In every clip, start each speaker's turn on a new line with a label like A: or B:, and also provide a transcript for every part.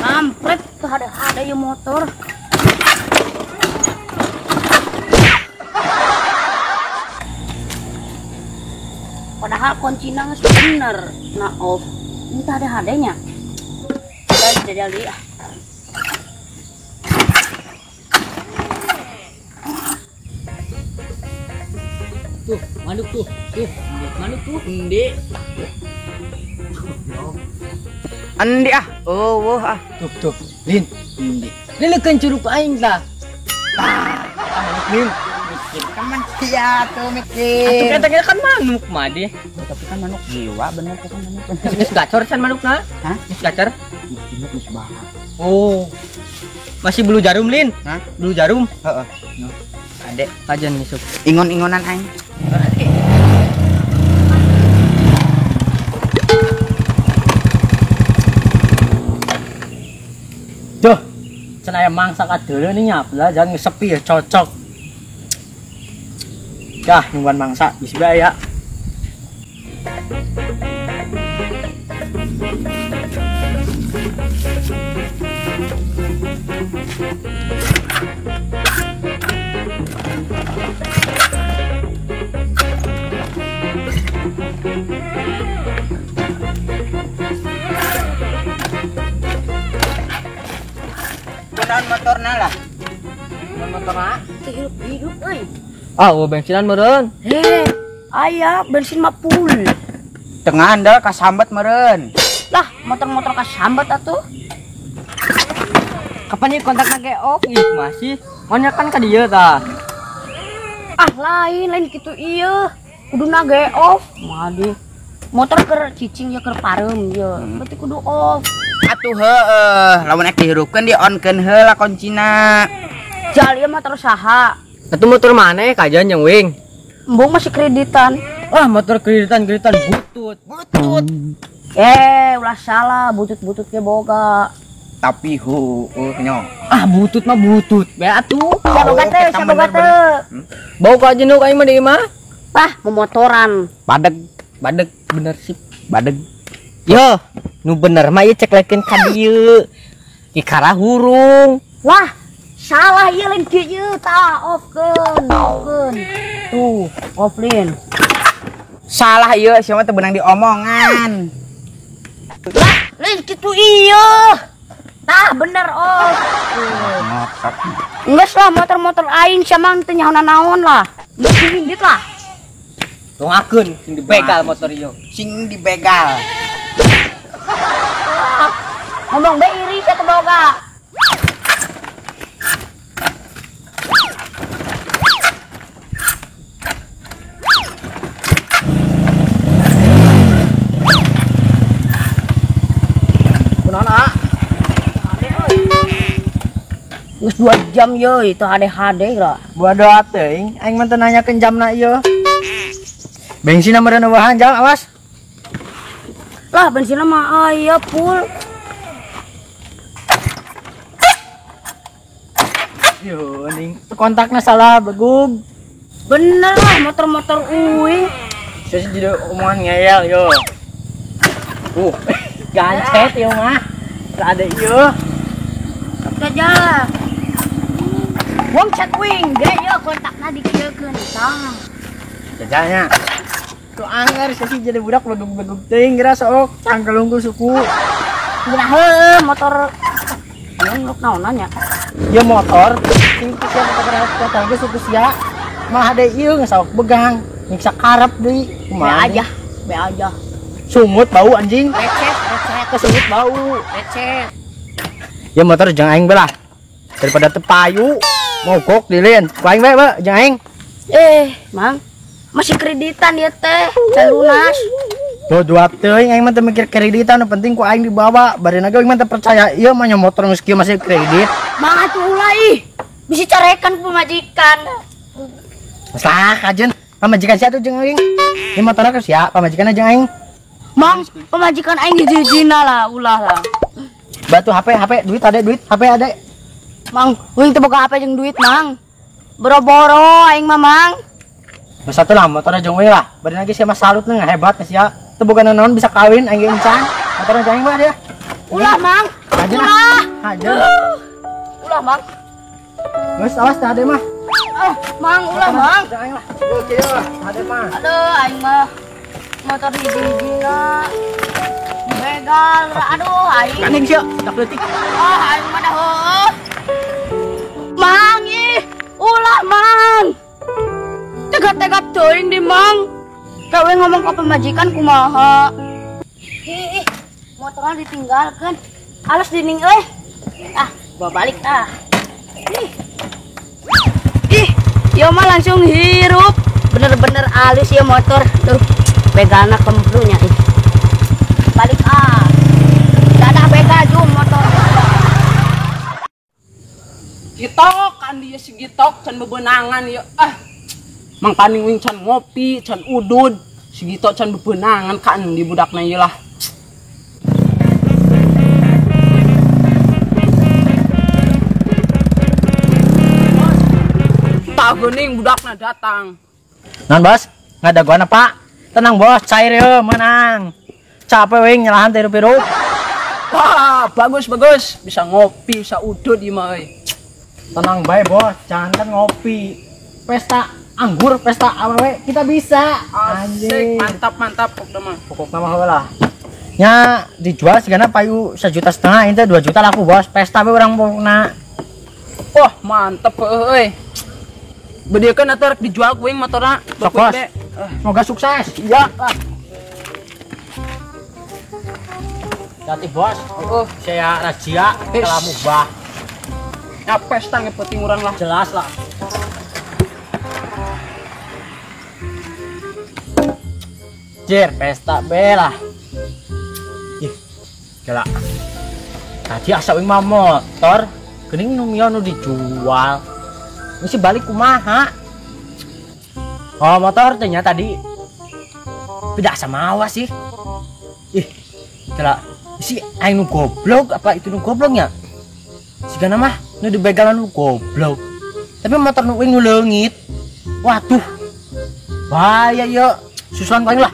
A: Kampret tuh ada ieu motor. Padahal kuncina geus bener na off. Ini teh ada hadenya. Jadi ah.
B: Tuh, manuk tuh. Tuh, manuk tuh. Endi.
C: Endi ah. Oh, ah.
B: Tuh, tuh. Lin, endi. Leukeun curug aing tah. Tah, manuk lin.
C: Mikir kan sia tuh mikir.
B: Atuh eta kan manuk mah deh.
C: Tapi kan manuk jiwa bener kan manuk.
B: Geus gacor can manukna?
C: Hah?
B: Geus gacor?
C: Geus banget.
B: Oh. Masih bulu jarum, Lin?
C: Hah?
B: Bulu jarum?
C: Heeh.
B: Adek, kajian ngisuk.
C: Ingon-ingonan aing.
B: Duh, cenah aya mangsa kadeuleu nih nyapla jangan sepi ya cocok. Dah nungguan mangsa bisi bae ya.
C: Kunaon motorna lah.
B: Kunaon motorna?
A: Hidup euy.
B: Ah, oh bensinan meureun.
A: Heh, aya bensin mah full.
C: Tengah andal kasambat meureun.
A: Lah, motor-motor kasambat atuh.
B: Kapan ieu kontakna ge off? Ih, masih. Monya kan ka dieu tah.
A: Ah, lain kitu ieu. Kuduna ge off. Madi. Motor keur cicing ya keur pareum ieu. Berarti kudu off.
C: Atuh heueuh, lamun ek dihirupkeun di on-keun heula kuncina.
A: Jal ieu motor saha?
B: Atuh motor maneh kajian jeung wing.
A: Embung masih kreditan.
B: Wah, motor kreditan butut.
C: Butut.
A: Eh, ulah salah, butut-butut ge boga.
C: Tapi heueuh nya.
B: Ah, butut mah butut. Be atuh.
A: Sia boga teu, sia boga teu.
B: Bau kajian nu aing mah di imah.
A: Wah, memotoran.
C: Badeg,
B: badeg bener sih.
C: Badeg.
B: Yo, nu bener mah ieu ceklekeun ka dieu. Ikara hurung.
A: Wah, salah ieu lain kieu ieu tah off-keun, off-keun. Tuh, off lin.
C: Salah ieu sia mah teu beunang diomongan.
A: Lah, lain kitu ieu. Tah bener off.
C: Ngotot.
A: Geus lah motor-motor aing sia mah teu nyaho naon lah. Geus indit lah.
B: Dongakeun sing dibegal motor ieu.
C: Sing dibegal.
A: Ngomong be iri sia teu boga.
B: Kunaon ah?
A: Geus 2 jam ye itu hade-hade lah.
B: Bodoh teuing, aing mah teu nanyakeun jamna ieu. Bensin meureun eueuhan jam awas.
A: Lah bensinna mah aya full.
B: Yo, ning kontakna salah begug.
A: Bener lah motor-motor uing.
B: Saya jadi omongan ngeyel yo. Gancet yo mah. Teu ada ieu.
A: Saja. Wong chat wing ge yo kontakna dikieukeun tah.
B: Jajalnya. Tuh anger sih jadi budak begug-begug teuing geura sok cangkelung ku suku.
A: Geura heueuh motor. Ieu naonan nya.
B: Ieu motor sing ku sia motor ge suku sia. Mah hade ieu geus sok begang, nyiksa karep deui.
A: Be aja, be aja.
B: Sumut bau anjing.
A: Recet, recet.
B: Kesumut bau.
A: Recet.
B: Ya motor jeung aing belah. Daripada tepayu mogok dilin. Ku aing bae, jeung aing.
A: Eh, Mang. Masih kreditan ya teh, can lunas.
B: Bodoh teuing aing mah teu mikir kreditan, nu penting ku aing dibawa. Barina ge aing mah teu percaya ieu mah nya motor geus kieu masih kredit.
A: Mang atuh ulah ih. Bisi carekan ku pamajikan.
B: Masalah kajen, pamajikan sia tuh jeung aing. Ieu motorna ke sia, pamajikanna jeung aing.
A: Mang, pamajikan aing hiji-hijina lah, ulah lah.
B: Batu HP, HP, duit ada duit, HP ada.
A: Mang, uing teu boga HP jeung duit, Mang. Boro-boro aing mah, Mang.
B: Masa tuh lah motornya jeung we lah. Bari lagi sia mah salut nih hebat sia. Teu boga naon bisa kawin aing ge encan. Motornya jeung aing mah dia.
A: Ulah, Mang. Ulah.
B: Hajar.
A: Ulah, Mang.
B: Geus awas teh ade mah.
A: Ah, Mang, ulah, Mang.
B: Jeung aing lah. Yo kieu lah, ade mah.
A: Aduh, aing mah motor hiji-hijina. Begal, aduh aing.
B: Kaning sia, tak leutik.
A: Ah, aing mah dah heueuh. Mang ih, ulah Mang. Tega-tega teuing di Mang. Kawe ngomong ke pemajikan kumaha. Ih, motornya ditinggalkan. Halus dining euy. Ah, bawa balik ah. Ih. Ih, ieu mah langsung hirup. Bener-bener halus ya motor. Tuh, begalna kemplunya ih. Balik ah. Dadah begal jum motor.
D: Gitok kan dia si Gitok can bebenangan ya. Ah. Mang paning wing can ngopi, can udud. Si Gitok can bebenangan kan di budakna ieu lah. Tah geuning budakna datang.
B: Naon bos? Ngadagoan apa? Tenang bos, cair ye menang. Capek wing nyalahan teh hirup-hirup.
D: Wah, bagus bagus. Bisa ngopi, bisa udud ieu mah euy.
B: Tenang bae bos, jangankan ngopi. Pesta anggur, pesta awewe kita bisa.
D: Asik, mantap mantap pokokna mah.
B: Pokokna mah lah. Nya dijual segana payu 1,5 juta, ini teh 2 juta laku bos. Pesta we urang pokokna.
D: Wah, mantep euy. Bediekeun atuh rek dijual ku aing motorna.
B: Sok bos. Semoga sukses.
D: Iya lah.
B: Hati bos. Saya razia kalau mubah.
D: Ya pesta ngepeting urang lah.
B: Jelas lah. Jir, pesta be lah. Ih, gila. Tadi asa wing mah motor, geuning nu mio nu dijual. Mesti balik kumaha? Oh, motor teh nya tadi. Tidak sama awas sih. Ih, gila. Si aing nu goblok apa itu nu gobloknya? Sigana mah nu dibegalan nu goblok. Tapi motor nu wing nu leungit. Waduh. Bahaya ye. Susulan ku aing lah.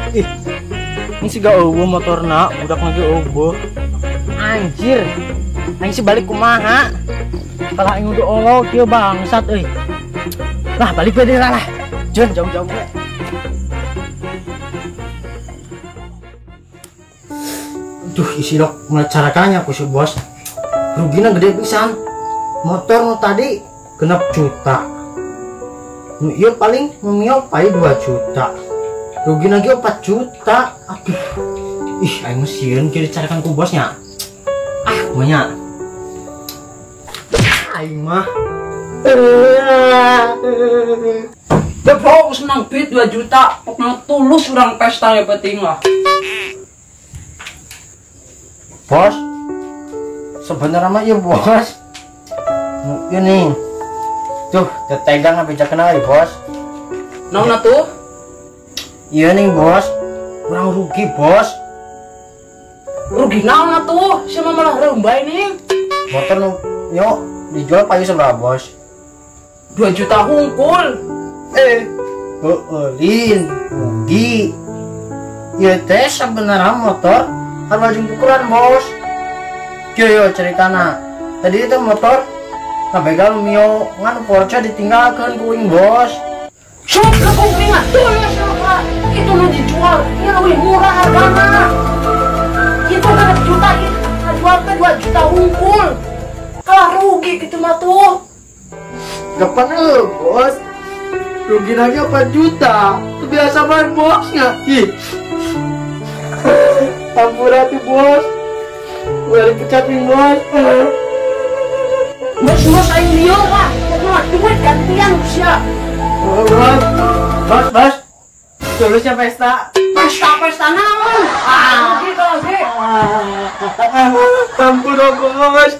B: Ih, ini sih gak eueuh motorna, budak lagi eueuh. Anjir. Aing sih balik kumaha? Kalau aing udah olo kieu bangsat euy. Lah balik we deui lah. Jeun jauh-jauh we. Duh, isi dok mulai carakannya ku si bos. Rugina gede pisan. Motor nu tadi 6 juta. Nu ieu paling nu mio paling 2 juta. Rugi lagi 4 juta. Aduh. Ih, aing mah sieun kieu dicarakan ku bosnya. Ah, kumanya. Aing mah.
D: Bebok senang duit 2 juta, pokoknya tulus urang pesta ya penting lah.
B: Bos, sebenarnya mah iya bos. Ini tuh, tetegang sampai kenal ya bos.
D: Naon atuh?
B: Iya nih bos, kurang rugi bos.
D: Rugi naon atuh? Siapa malah rembay nih?
B: Motor nu, yo dijual payu seberapa bos?
D: 2 juta hungkul.
B: Lin, rugi. Iya teh sebenarnya motor harus jeung ukuran bos. Yo yo ceritana. Tadi itu motor ngabegal mio ngan Porsche ditinggalkeun ku uing bos.
D: Sok ka kuing atuh ya siapa? Itu nu dijual, ini lebih murah hargana. Itu 6 juta itu jual ke 2 juta hungkul. Kalah rugi gitu mah tuh.
B: Kapan lu bos? Rugi lagi 4 juta. Biasa main bosnya. Ih. Ampura tuh bos. Gue dipecat nih bos.
D: Bos-bos aing lieur lah. Pokoknya duit gantian sia.
B: Bos, bos, bos. Tulusnya pesta.
D: Pesta-pesta naon? Ah, rugi kalau sih.
B: Ampura bos.